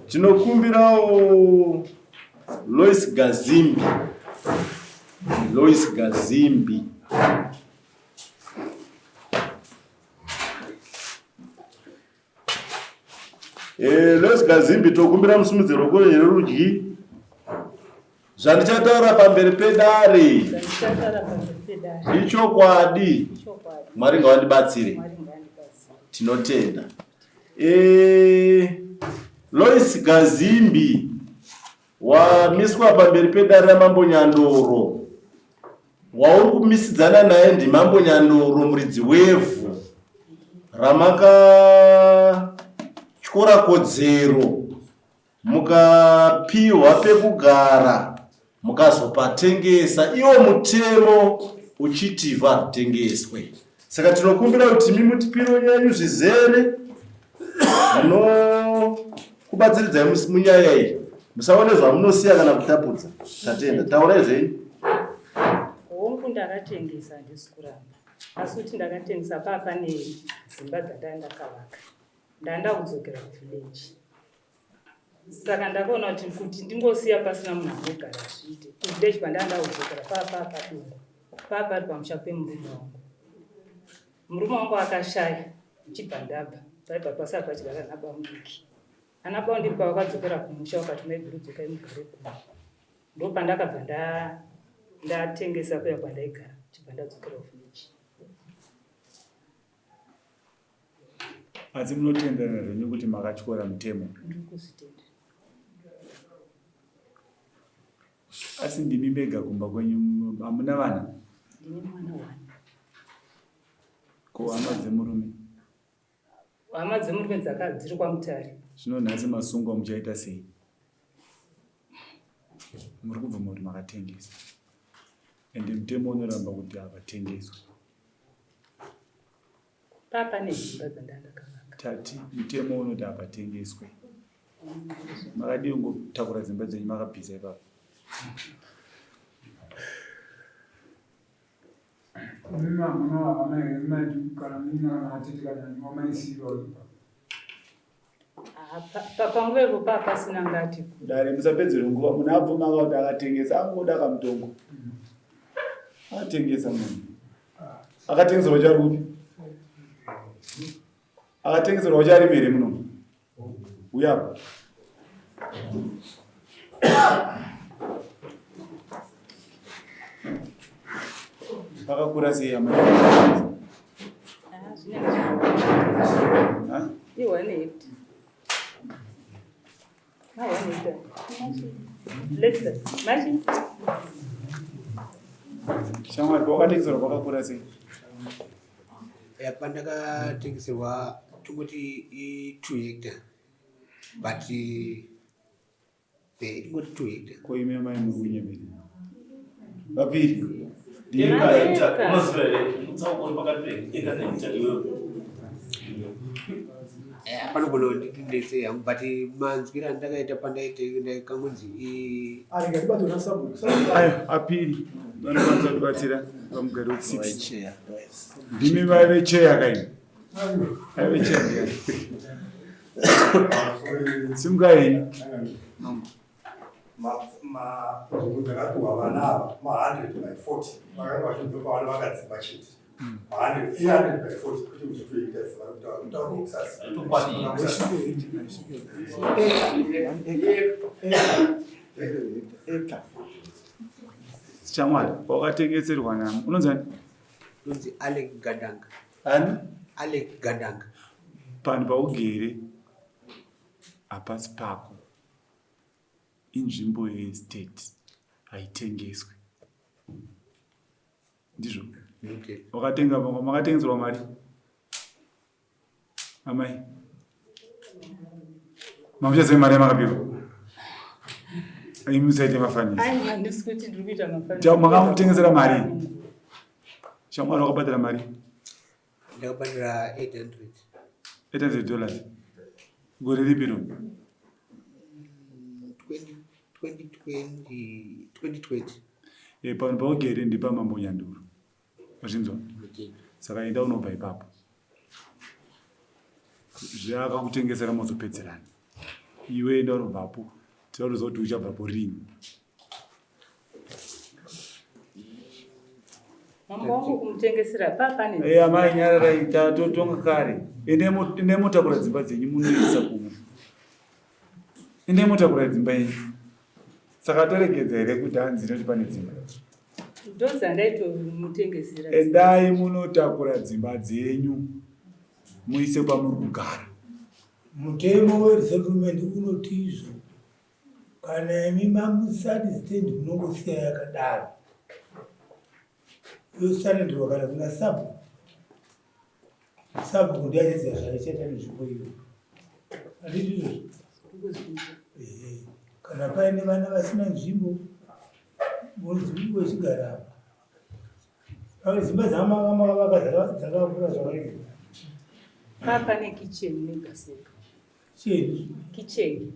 Tinokumbirawo Lois Gazimbi. Lois Gazimbi. Eh, Lois Gazimbi tokumbira musimudze ruoko rwenyu rwerudyi. Zvandichataura pamberi pedare ichokwadi. Mwari ngavandibatsire. Tinotenda. Eh, Lois Gazimbi wamiswa pamberi pedare raMambo Nyandoro. Wauri kumisidzana naye ndiMambo Nyandoro muridzi wevhu ramakatyora kodzero mukapihwa pekugara mukazopatengesa iwo mutemo uchiti ivhu haritengeswe. Saka tinokumbira kuti imi mutipiro nyenyu zvizere zvinokubatsiridzai munyaya iyi. Musaone zvamunosiya kana kutapudza. Tatenda. Taurai zvenyu. Hongu ndakatengesa handisi kuramba asi kuti ndakatengesa paa pane dzimba dzandanga ndakavaka ndanga kudzokera kuvillage saka ndakaona kuti kuti ndingosiya pasina munhu anogara zviite kuvillage kwandanga ndakudzokera paa paa padungu paa pari pamusha pemurume wangu murume wangu akashaya ndichibva ndabva paibva pasara pachigara nabamudiki Ana baba pavakadzokera kumusha vakati maiguru dzokai mugare kuno. Ndopandakabva ndatengesa kuya kwandaigara chibva ndadzokera kuvillage. Asi munotenderana zvenyu kuti makatyora mutemo? Ndiri kuzvitenda. Asi ndimi mega kumba kwenyu hamuna vana? Ndine mwana wani. Ko hama dzemurume? Hama dzemurume dzaka dziri kwaMutare. Zvino nhasi masungwa muchaita sei? Muri kubvuma kuti makatengesa. Ende mutemo unoramba kuti havatengeswe. Papa nedzimba dzandandakavaka. Tati mutemo unoti hapatengeswe. Makadii kungotakura dzimba dzenyu makabvisa ipapo? Panguva ipo paa pasina ngati dare musapedzere nguva munhu abvuma ka kuti akatengesa angoda kamutongo akatengesa munhu akatengeserwa chari kupi akatengeserwa ucharima here muno uyapo pakakura sei amai Ah, Shamwari, wakatengeserwa kwakakura sei? Pandakatengeserwa tongoti i2 hectare but ingoti 2 hectare. Ko imi amai muri kunyebera vapiri unoziva here mutsauko uri pakati peeka nehectare iwewe? Panogona kundindetse hangu but manzwiro andakaita pandaikangonzi ayo apiri vanokwanisa kubatsira pamugari wechi ndimi vaive cheya kaini aive cheya ndiyani simukai henyu nzvimbo dzakapiwa vana ava ma 100 by 40 vakanga vachibva pavana vakadzimba chete ma 100 300 by 40 kwete kuti 2 hectares vari kutaura kutaura kusasi Shamwari, wakatengeserwa nani? Unonzi ani? Unonzi Alec Gandanga. Ani? Alec Gandanga. Panhu paugere hapasi pako. Inzvimbo yeestate haitengeswi. Ndizvo? Okay. Wakatenga makatengeserwa mari? Amai. Mamuchaziva mari yamakapiwa? Imi musaite mafanisi. Aiwa, handisi kuti ndiri kuita mafanisi. Makamutengesera mari? Shamwari wakabhadhara mari? Ndakabhadhara 800. 800 dollars. Gore ripi iro? 2020 2020. Eh, pano paugere ndipamambo Nyanduro. Wazvinzwa? Saka enda unobva ipapo. Zvaakakutengesera mozopedzerana. Iwe enda unobvapo. Tinoda kuziva kuti uchabvapo rini. Mambo wangu kumutengesera papa ne. Eh amai nyararai tatotonga kare. Ende motakura dzimba dzenyu munoisa kumwe. Ende motakura dzimba yenyu. Saka toregedza here kuti hanzi noti pane dzimba? Ndozandaitomutengesera. Endai munotakura dzimba dzenyu muise kwamuri kugara. Mutemo weresettlement unoti izvo kana imi mamusati stand munongosiya yakadaro yosarenderwa kana kuna sabhuku. Sabhuku ndiye achaziva zvaichaita nenzvimbo iyo. Handiti izvozvo? Ehe. Kana paine vana vasina nzvimbo vochigara apa. Pamwe dzimba dzamakavaka dzakakura zvakadii? Papa nekitchen negaseka. Chii? Kitchen.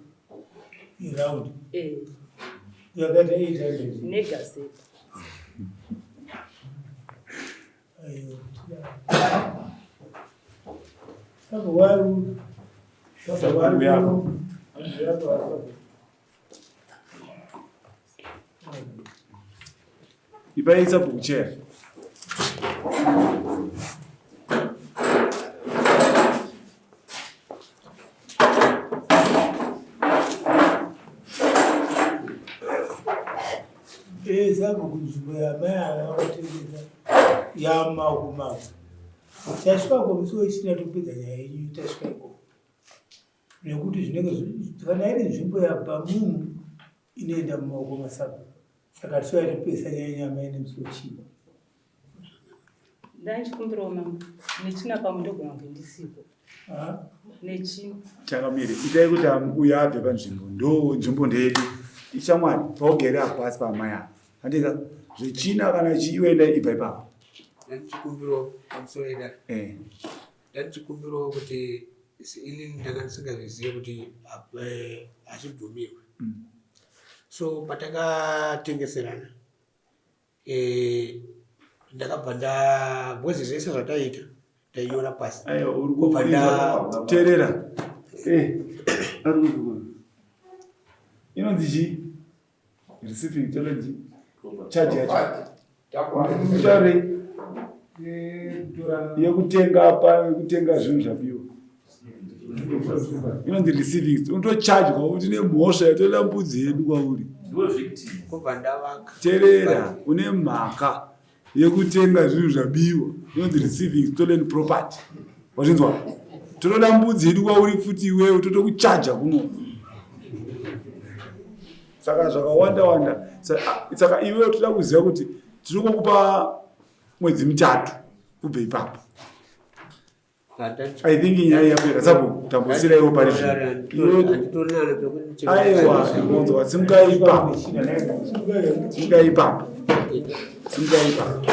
Iround. Eh. Yakaita 800. Negaseka. Aiwa. Saka wari saka wari Yako. Ipai sabhuku chair. Eh, sabhuku nzvimbo yamai ava vakatengesa yamakumako. Tasvika ko musi wechina topedza nyaya yenyu tasvika ikoko. Nekuti zvinenge kana iri nzvimbo yabva munhu inoenda mumaoko masabhuku. Saka tichauya topedzisa nyaya yenyu amai nemusi wechina. Ndachikumbirawo mambo nechina pamwe ndogona kunge ndisipo. Nechina. Changamire, itai kuti uyo abve panzvimbo ndo nzvimbo ndeyedu. Ishamwari, paugere apo pasi paamai apa. Handika zvechina kana chiiwe enda ibva ipapo. Ndachikumbirawo pamusoro ida. Eh. Ndachikumbirawo kuti inini ndanga ndisingazvizive kuti hazvibvumirwe. So patakatengeserana ndakabva nda because zvese zvataiita ndainyora pasi. Aiwa, uri kuita teerera. Eh. Inonzi chii? Receiving challenge. Charge yacho. Mutaure yekutenga pa yekutenga zvinhu zvabiwa. Inonzi receiving. Unotochajwa kuti nemhosva yatoda mbudzi yedu kwauri. Kubva ndavaka. Teerera, une mhaka yekutenga zvinhu zvabiwa. Inonzi receiving stolen property. Wazvinzwa? Totoda mbudzi yedu kwauri futi iwewe totokuchaja kuno. Saka zvakawanda wanda. Saka iwewe toda kuziva kuti tiri kukupa mwedzi mitatu kubva ipapo. I think nyaya yapera sapo tambosira iwo pari zvino. Aiwa, monzwa simukai ipapo. Simukai ipapo. Simukai ipapo.